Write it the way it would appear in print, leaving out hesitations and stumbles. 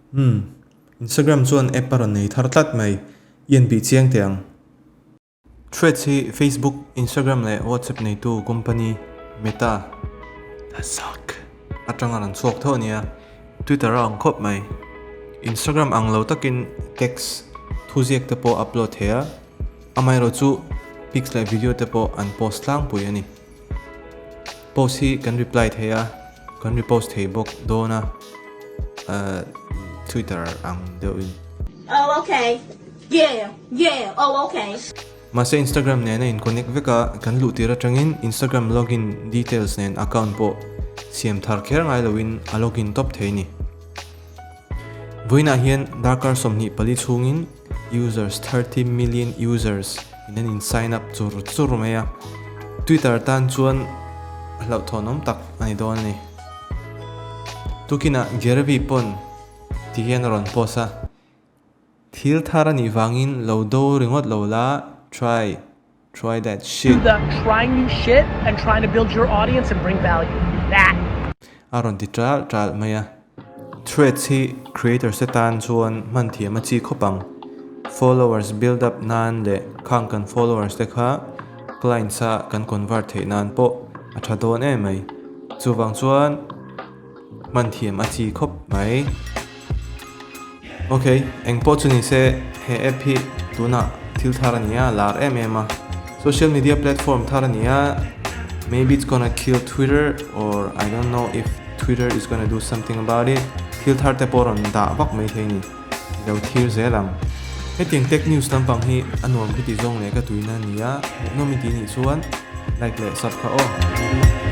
Umm, Instagram chuan app a rawn nei thar tlat mai, i en bih chiang teh ang. Threads hi Facebook, Instagram leh WhatsApp neitu company Meta, The Zuck, atanga rawn chhuak tho a nia. Twitter a ang khawp mai. Instagram ang lo takin text, thuziak te pawh upload thei a, amaherawhchu pics leh video te pawh an post tlangpui a ni. Post hi kan reply thei a, kan repost thei bawk dawn a, Twitter ang deuhin. Oh okay, yeah, yeah, oh okay. Mahse Instagram nen a in connect vek a, kan luh tir atangin Instagram login details nen account pawh siam thar kher ngai loin a login tawp thei ni. Vawiinah hian darkar 24 chhungin users 30 million users in an in sign up chur chur mai a, Twitter tan chuan hlauhthawnawm tak a ni dawn a ni. Tukinah Gary Vee pawn ti hian a rawn post a, Thil thar a nih vangin lo do ringawt lo la, try, try that shit. The trying new shit and trying to build your audience and bring value. That. A rawn ti ṭalh ṭalh mai a. Threads hi creators te tan chuan hman thiam a chi khawp ang. Followers build up nan leh khang kan followers te kha clients a kan convert theih nan pawh a tha dawn em mai. Chuvang chuan hman thiam a chi khawp mai. Ok, eng pawh chu ni se he app hi tunah thil thar a ni a, lar em em a. Social media platform thar a ni a, maybe it's gonna kill Twitter or I don't know if Twitter is gonna do something about it. Thil thar te pawh rawn dah vak mai thei ni. I lo thlir zel ang. Hetiang tech news lampang hi a nuam ka ti zawng leh ka tuina a ni a, hmuhnawm i tih nih chuan like leh sub kha aw.